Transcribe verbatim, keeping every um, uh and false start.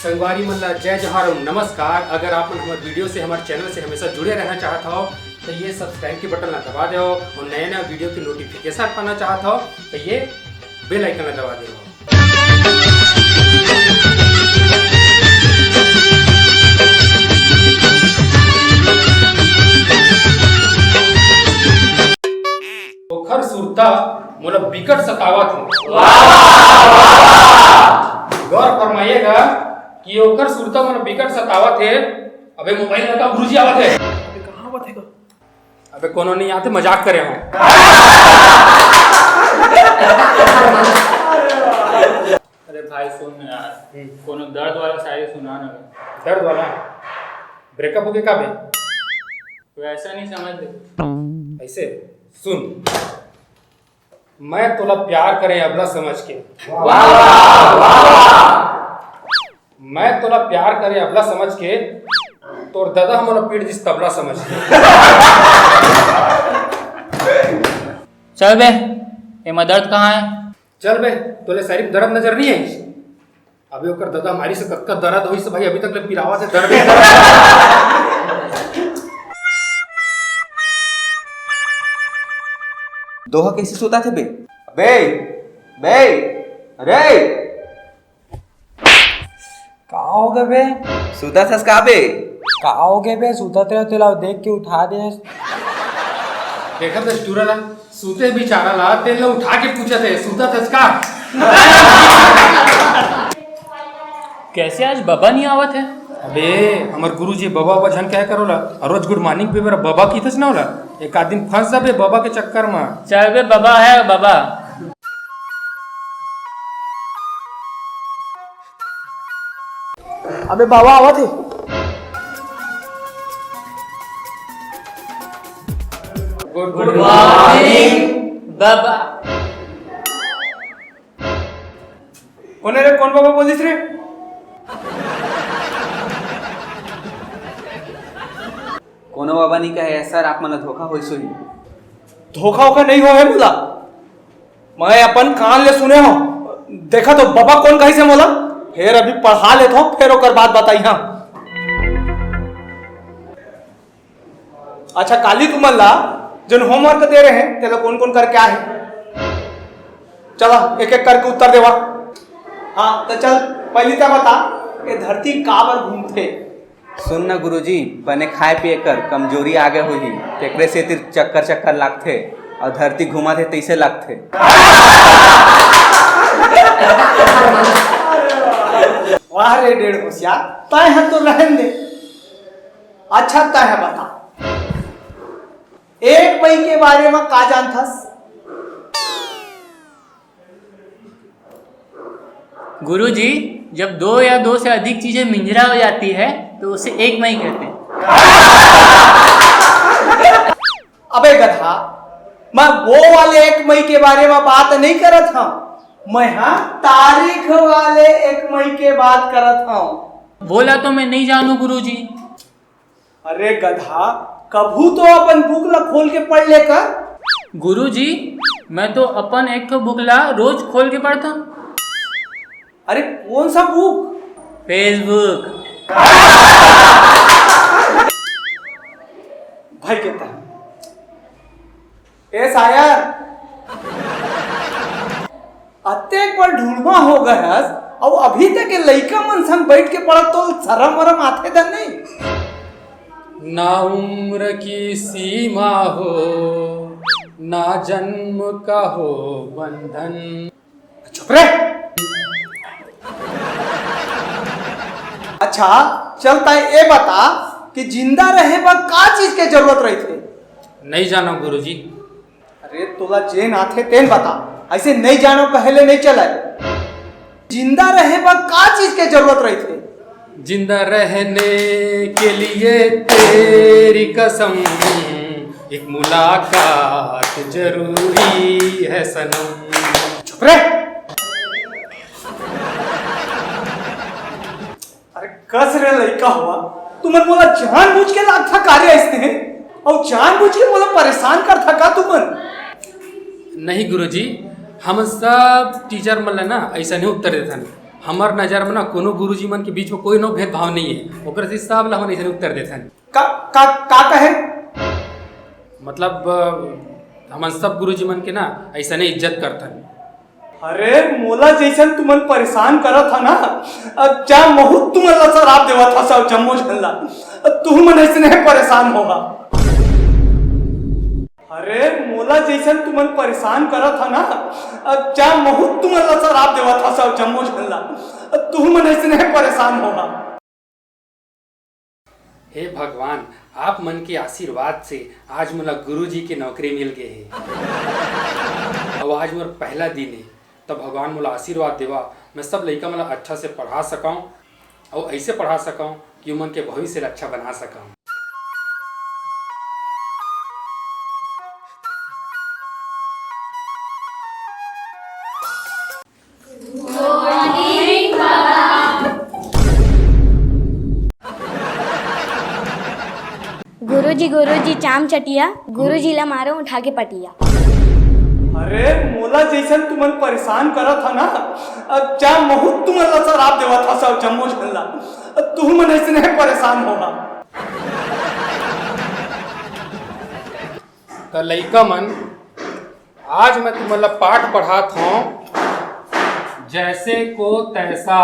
संगवारी मन ला जय जोहार अउ नमस्कार। अगर आप मन हमर video से, हमर channel से हमेशा जुड़े रहना चाहत हव, तो ये subscribe के button ला दबा देव अउ नया नया video के notification पाना चाहत हव, तो ये bell icon ला दबा देव। ओखर सुरता मोला बिकट सतावत हे। गौर फरमाइएगा कि ओखर सुरता मोला बिकट सतावत हे। अबे मोबाइल लगा, गुरुजी आवत हे। अबे कहाँ आवत हे? अबे कोनो नहीं आते, मजाक करे हंव। अरे भाई सुन ना यार, हम्म। कोनो दर्द वाला शायरी सुना ना बे। दर्द वाला? Breakup हो गया का बे? वैसा नहीं समझ ले। ऐसे सुन, मैं तोला प्यार करे अबला समझ के। मैं तोला प्यार करे अबला समझ के, तोर ददा मोला पीट दिस तबला समझ के। चल बे, एमा दर्द कहाँ हे? चल बे, तोले शायरी में दर्द नजर नहीं आइस? अबे ओकर ददा मारिस कतका दर्द होइस भाई, अभी तक ले पिरावत हे दर्द। दोहा कैसे सुतात हे बे? बे, बे, अरे। का हो गे बे? सुतत हस का बे? का हो गे बे? सुतत रहे तेला देख के उठा दे। देखत हस टूरा ला, सुते बिचारा ला, तेन ला उठा के पूछत हे, सुतत हस का? कैसे आज बबा नहीं आवत हे? अबे, हमर गुरुजी बबा बबा झन कहे करो ला, रोज good morning पे मेरा बबा कीथस ना ओला, एक आध दिन फंस जाबे बबा के चक्कर में। चल बे, बबा हे बबा। अबे बाबा आवत हे। Good morning, बाबा। कोन हे रे, कोन बाबा बोलिस रे? कोनो बाबा नहीं कहे sir, आप मन ला धोखा होइस होही। धोखा वोखा नहीं होय हे मोला, मैं अपन कान ले सुने हंव। देखा तो बबा कोन कहिस हे मोला, फेर अभी पढ़ा लेथंव, फेर ओकर बाद बताई। हाँ, अच्छा, काली तुमन ला जोन homework दे रहेंव, तेला कोन कोन करके आए हे? चला, एक एक करके उत्तर देवा। हाँ, त चल, पहिली त बता, ये धरती काबर घूमथे? सुन न गुरुजी, बने खाए पिए कर, कमजोरी आगे होही, तेकरे सेती चक्कर चक्कर लागथे, अउ धरती घूमत हे तइसे लागथे। वाह रे डेढ़ होशियार, तैं ह तो रहन दे। अच्छा तैं ह बता, एक मई के बारे म का जानथस? गुरुजी, जब दो या दो से अधिक चीजें मिंजरा हो जाती है, तो उसे एक मई कहते हैं। अबे गधा, मैं वो वाले एक मई के बारे में बात नहीं करत हंव, मैं हा तारीख वाले एक मई के बात करत हंव। वो ला तो मैं नहीं जानू गुरुजी। अरे गधा, कभू तो अपन book ला खोल के पढ़ ले कर। गुरुजी, मैं तो अपन एक ठो book ला रोज खोल के पढ़थंव। अरे कौन सा book? Facebook। भाई कहता है, ए सायर, अतेक बड़ ढूढ़मा हो गए हस, अउ अभी तक ये लइका मन संग बैठ के पढ़त, तो शरम वरम आथे धन नहीं? ना उम्र की सीमा हो, ना जन्म का हो बंधन। चुप रे। अच्छा, चल तैं ए बता कि जिंदा रहे बर का चीज के जरूरत रहिथे? नहीं जानो गुरुजी। अरे तोला जेन आथे तेन बता, ऐसे नहीं जानो कहे ले नहीं चलय। जिंदा रहे बर का चीज के जरूरत रहिथे? जिंदा रहने के लिए तेरी कसम, एक मुलाकात जरूरी है सनम। चुप रे। अरे कस रे लइका हुआ, तुमन मोला जानबूझ के लागथा का रे अइसने, अउ जानबूझ के मोला परेशान करथा का तुमन? नहीं गुरुजी, हम सब teacher मन ला ना ऐसा नहीं उत्तर देथन। हमर नजर में ना कोनो गुरुजी मन के बीच में कोई नो भेदभाव नहीं है, ओकर से सब ला हमन ऐसे उत्तर देथन। का, का, का कहे? मतलब, अ, हमन सब गुरुजी मन के ना ऐसने इज्जत करथन। अरे, मोला जइसन तुमन परेशान करत ह ना, अब जा महूँ तुमन ला सराप देवत हस, जम्मो झन ला। अब तुहू मन अइसने परेशान होहा। अरे, मोला जइसन तुमन परेशान करत ह ना, अब जा महूँ तुमन ला सराप देवत हस, जम्मो झन ला। अब तुहू मन अइसने परेशान होहा। हे भगवान, आप मन के आशीर्वाद से आज मोला गुरुजी के नौकरी मिल गे हे। अउ आज मोर पहला दिन हे, त भगवान मोला आशीर्वाद देवा, मैं सब लइका मन ला अच्छा से पढ़ा सकंव अउ ऐसे पढ़ा सकंव कि उमन के भविष्य ला अच्छा बना सकंव। गुरुजी, गुरुजी, चाम चटिया, गुरुजी ला मारो उठा के पटिया। अरे, मोला जइसन तुमन परेशान करत ह ना, अब जा महूँ तुमन ला सराप देवत हस, जम्मो झन ला। अब तुहू मन अइसने परेशान होहा। त लइका मन, आज मैं तुमन ला पाठ पढ़ात हंव, जैसे को तैसा।